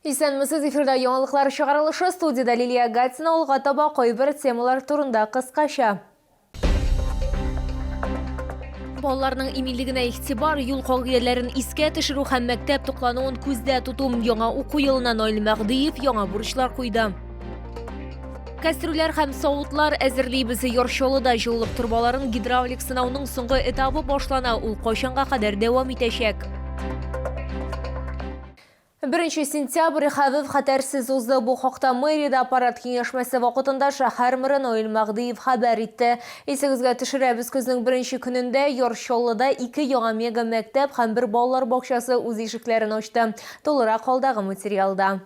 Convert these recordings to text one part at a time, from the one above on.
Исәнмесез, эфирда яңалыклар чыгарылышы, студиядә Лилия Гатина, алга таба кайбер темалар турында кыскача. Балаларның иминлегенә игътибар, юл кагыйдәләрен искә төшерү һәм мәктәп туклануын күздә тоту. Яңа уку елына Наил Мәһдиев яңа бурычлар куйды. Кәстрүләр һәм савытлар әзерлибез. Яр Чаллыда җылылык торбаларын гидравлик сынауның соңгы этабы башлана. Ул кайчанга кадәр дәвам итәчәк? Беренче сентябрь хәвеф-хәтәрсез узды. Бу хакта мэриядә аппарат киңәшмәсе вакытында шәһәр мэры Наил Мәһдиев хәбәр итте. Исегезгә төшерәбез, көзнең беренче көнендә Яр Чаллыда ике яңа мега-мәктәп һәм бер балалар бакчасы үз ишекләрен ачты. Тулырак алдагы материалда.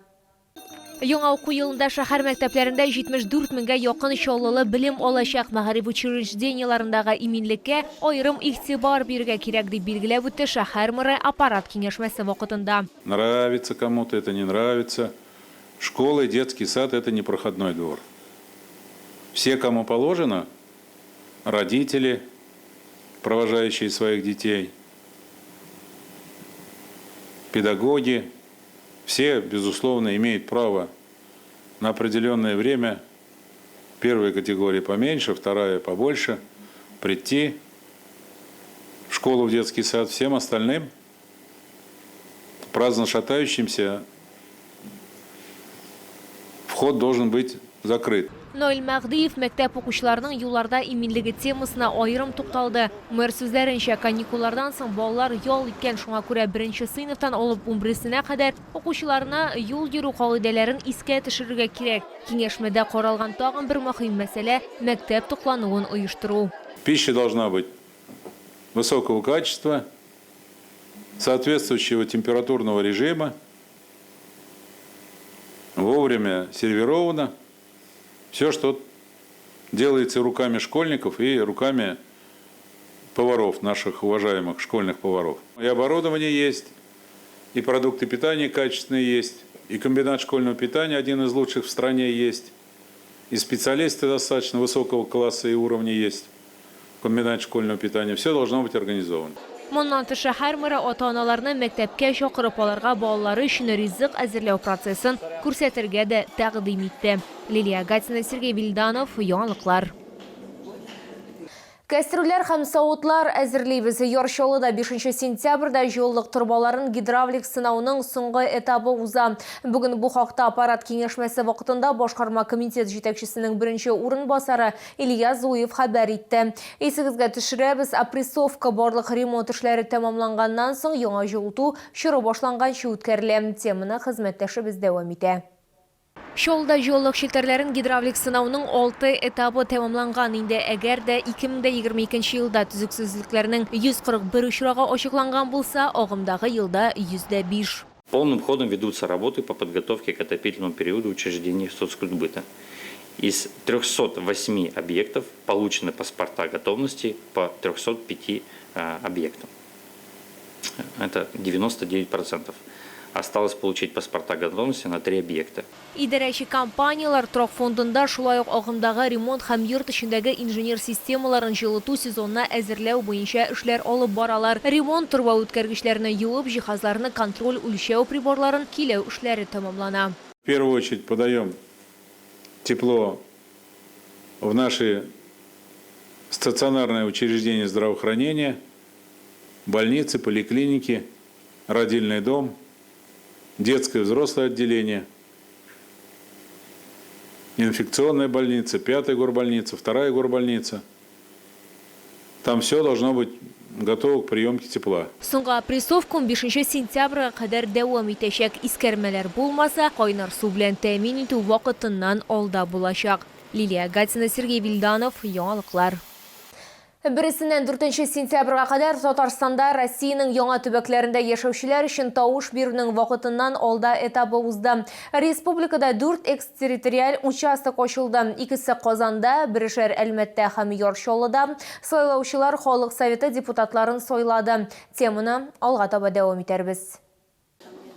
Яңа уку елында шәһәр мәктәпләрендә 74 меңгә якын чаллылы белем алачак. Мәгариф учреждениеләрендәге иминлеккә аерым игътибар бирергә кирәк, дип билгеләп үтте шәһәр мэры аппарат киңәшмәсе вакытында. Нравится кому-то это, не нравится. Школа и детский сад это не проходной двор. Все, кому положено, родители, провожающие своих детей, педагоги, Все, безусловно, имеют право на определенное время, первая категория поменьше, вторая побольше, прийти в школу, в детский сад. Всем остальным, праздно шатающимся, вход должен быть закрыт. Наил Мәһдиев мәктәп укучыларының юлларда иминлеге темасына аерым тукталды. Мэр сүзләренчә, каникуллардан соң балалар ял иткән, шуңа күрә беренче сыйныфтан алып унбересенә кадәр укучыларына юл йөрү кагыйдәләрен искә төшерергә кирәк. Киңәшмәдә каралган тагын бер мөһим мәсьәлә, мәктәп туклануын оештыру. Пища должна быть высокого качества, соответствующего температурного режима, вовремя сервирована. Все, что делается руками школьников и руками поваров, наших уважаемых школьных поваров. И оборудование есть, и продукты питания качественные есть, и комбинат школьного питания один из лучших в стране есть, и специалисты достаточно высокого класса и уровня есть в комбинате школьного питания. Все должно быть организовано. Моннан тыш, шәһәр мэры ата-аналарны мәктәпкә чакырып, аларга балалары өчен ризык әзерләү процессын күрсәтергә дә тәкъдим итте. Лилия Гатина, Сергей Вильданов, Яңалыклар. Кәстрүлләр һәм савытлар әзерлибез. Яр Чаллыда бишенче сентябрьдә җылылык торбаларын гидравлик сынауның соңгы этабы уза. Бүген бу хакта аппарат киңәшмәсе вакытында башкарма комитет җитәкчесенең беренче урынбасары Илья Зуев хәбәр итте. Исегезгә төшерәбез, опрессовка барлык ремонт эшләре тәмамланганнан соң яңа җылыту чоры башланганчы үткәрелә. Теманы хезмәттәшебез дәвам итә. Чаллыда җылылык челтәрләрен гидравлик сынауның алты этабы тәмамланган инде. Әгәр дә 2022 елда төзексезлекләрнең 141 очрагы ачыкланган булса, агымдагы елда 105. Полным ходом ведутся работы по подготовке к отопительному периоду учреждений соцкультбыта. Из 308 объектов получены паспорта готовности по 305 объектам. Это 99%. Осталось получить паспорта готовности на три объекта. Идарәче компанияләр торак фондында шулай ук агымдагы ремонт һәм йорт эчендәге инженер системаларын җылыту сезонына әзерләү буенча эшләр алып баралар. Ремонт, торбаүткәргечләрне юып, җиһазларны контроль-үлчәү приборларын көйләү эшләре тәмамлана. В первую очередь подаем тепло в наши стационарные учреждения здравоохранения, больницы, поликлиники, родильный дом, детское и взрослое отделение, инфекционная больница, пятая горбольница, вторая горбольница. Там все должно быть готово к приемке тепла. Соңгы опрессовка унбишенче сентябрьгә кадәр дәвам итәчәк. Искәрмәләр булмаса, кайнар су белән тәэмин итү вакытыннан алда булачак. Лилия Гатина, Сергей Вильданов, Яңалыклар. Бересеннән дүртенче сентябрьгә кадәр Татарстанда Россиянең яңа төбәкләрендә яшәүчеләр өчен тавыш бирүнең вакытыннан алда этабы узды. Республикада дүрт экстерриториаль участок ачылды. Икесе Казанда, берешәр Әлмәттә һәм Яр Чаллыда. Сайлаучылар Халык Советы депутатларын сайлады. Теманы алга таба дәвам итәрбез.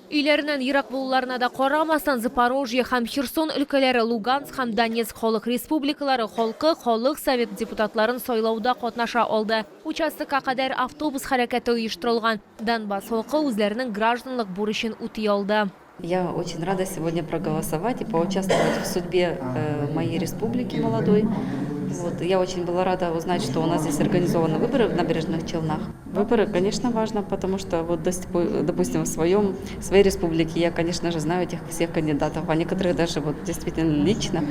Өйләреннән ерак булуларына да карамастан, Запорожье һәм Херсон өлкәләре, Луганск һәм Донецк халык республикалары халкы Халык Советы депутатларын сайлауда катнаша алды. Участокка кадәр автобус хәрәкәте оештырылган. Донбасс халкы үзләренең гражданлык бурычын үти алды. Я очень рада сегодня проголосовать и поучаствовать в судьбе моей республики молодой. Вот. Я очень была рада узнать, что у нас здесь организованы выборы в Набережных Челнах. Выборы, конечно, важно, потому что, вот, допустим, в своей республике я, конечно же, знаю этих всех кандидатов, а некоторых даже вот действительно лично.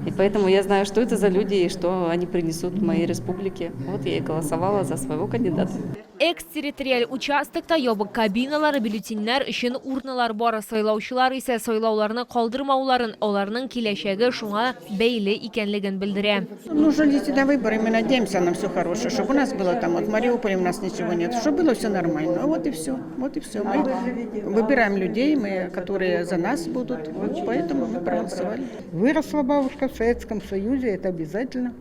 И поэтому я знаю, что это за люди и что они принесут моей республике. Вот я и голосовала за своего кандидата. Экстерриториаль участокта ябык кабиналар, бюллетеньнәр өчен урналар бар. Сайлаучылар исә сайлауларны калдырмауларын, аларның киләчәге шуңа бәйле икәнлеген белдерә. Нужно идти на выборы, мы надеемся на все хорошее, чтобы у нас было там, вот в Мариуполе у нас ничего нет, чтобы было все нормально. Вот и все, вот и все. Мы выбираем людей, которые за нас будут, вот поэтому мы проголосовали. Выросла бабушка в Советском Союзе, это обязательно.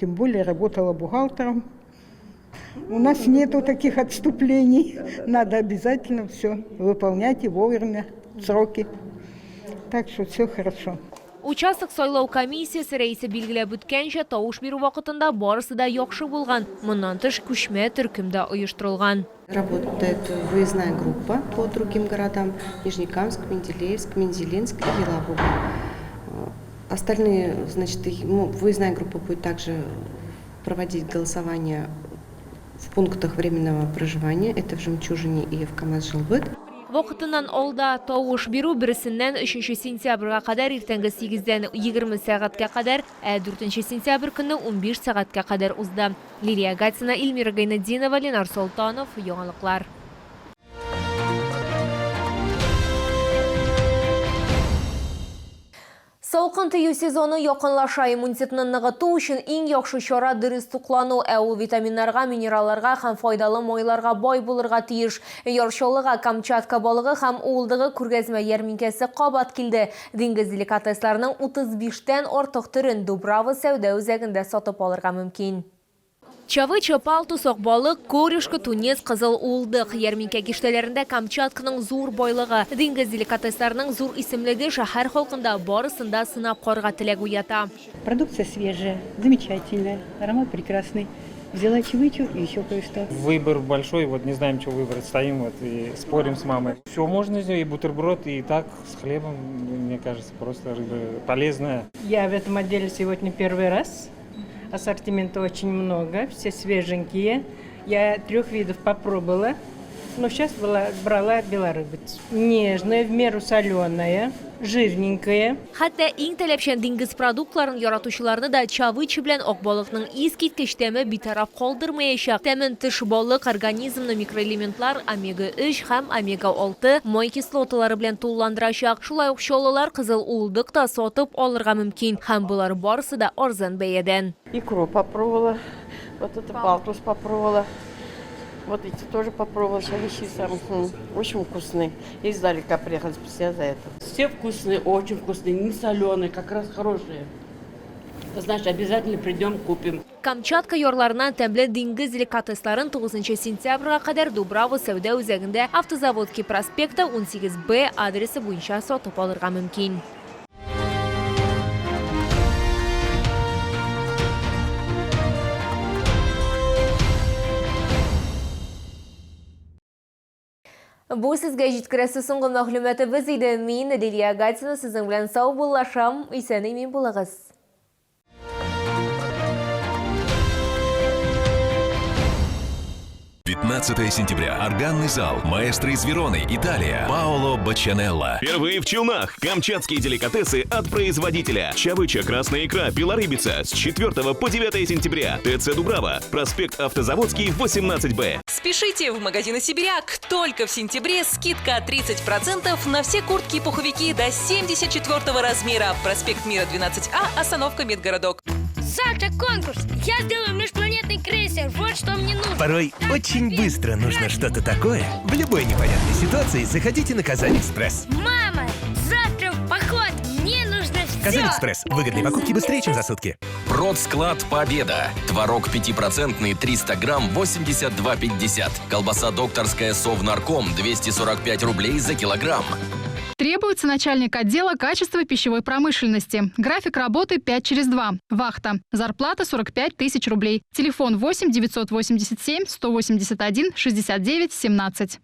Тем более работала бухгалтером. У нас нету таких отступлений. Надо обязательно все выполнять и вовремя, сроки. Так что все хорошо. Участок сайлау комиссиясе рәисе билгеләп үткәнчә, тавыш бирү вакытында барысы да яхшы булган. Моннан тыш күчмә төркем дә оештырылган. Работает выездная группа по другим городам: Нижнекамск, Менделеевск, Мензелинск и Елабуга. Остальные, значит, выездная группа будет также проводить голосование в пунктах временного проживания, это в Жемчужине и в КамАЗ-Жилбыт. Вакытыннан алда тавыш бирү берсеннән 3 сентябрьгә кадәр иртәнге 8-дән 20 сәгатькә кадәр, ә 4 сентябрь көнне 15 сәгатькә кадәр узды. Лилия Гатина, Эльмира Гайнетдинова, Ленар Солтанов, Яңалыклар. Салкын тию сезоны якынлаша. Иммунитетны ныгыту өчен иң яхшы чара дөрес туклану, ә ул витаминнарга, минералларга һәм файдалы майларга бай булырга тиеш. Яр Чаллыга Камчатка балыгы һәм уылдыгы күргәзмә ярминкәсе кабат килде. Диңгез деликатесларының 35-тән артык төрен Дубрава сәүдә үзәгендә сатып алырга мөмкин. Чавыча, палтус, акбалык, корешка, тунец, кызыл уылдык. Ярминкә киштәләрендә Камчатканың зур байлыгы. Диңгез деликатесларының зур исемлеге шәһәр халкында барысын да сынап карарга теләк уята. Продукция свежая, замечательная, аромат прекрасный. Взяла чавычу и еще кое-что. Выбор большой, вот не знаем, что выбрать. Стоим вот и спорим с мамой. Все можно сделать, и бутерброд, и так с хлебом, мне кажется, просто рыба полезная. Я в этом отделе сегодня первый раз. Ассортимента очень много, все свеженькие. Я 3 видов попробовала, но сейчас брала белорыбицу. Нежная, в меру соленая, жирненькая. Хәтта иң таләпчән диңгез продуктларын яратучыларны да чавыча белән ак балыкның искиткеч тәме битараф калдырмаячак. Тәмен тыш балык организмны микроэлементлар омега-3 һәм омега-6 май кислоталары белән тулыландырачак. Шулай ук чаллылар кызыл уылдык та сатып алырга мөмкин. Һәм болар барысы да арзан бәядән. Икру попробовала, вот это палтус попробовала. Вот эти тоже попробовала, шалиши сам. Очень вкусные. Издалека приехали специально за это. Все вкусные, очень вкусные, не соленые, как раз хорошие. Значит, обязательно придем, купим. Камчатка ярларыннан тәмле диңгез деликатесларын 9 сентябрьгә кадәр Дубрава сәүдә үзәгендә Автозаводский проспекта 18Б адресы буенча сатып алырга мөмкин. Бу сезгә җиткерәсе соңгы мәгълүматыбыз иде. Мин Лилия Гатина сезнең белән саубуллашам. Исән-имин булыгыз. 15 сентября. Органный зал. Маэстро из Вероны, Италия. Паоло Бачанелло. Впервые в Челнах. Камчатские деликатесы от производителя. Чавыча, красная икра, белорыбица. С 4 по 9 сентября. ТЦ Дубрава. Проспект Автозаводский, 18Б. Спешите в магазины «Сибиряк». Только в сентябре скидка 30% на все куртки и пуховики до 74 размера. Проспект Мира, 12А, остановка Медгородок. Завтра конкурс. Я сделаю межпланетный крейсер. Вот что мне нужно. Порой очень быстро нужно что-то такое. В любой непонятной ситуации заходите на Казань-Экспресс. Мама, завтра в поход. Мне нужно все. Казань-Экспресс. Выгодные покупки быстрее, чем за сутки. Продсклад «Победа». Творог 5% 300 грамм 82,50. Колбаса докторская «Совнарком» 245 рублей за килограмм. Требуется начальник отдела качества пищевой промышленности. График работы 5/2. Вахта. Зарплата 45 тысяч рублей. Телефон 8 987 181 69 17.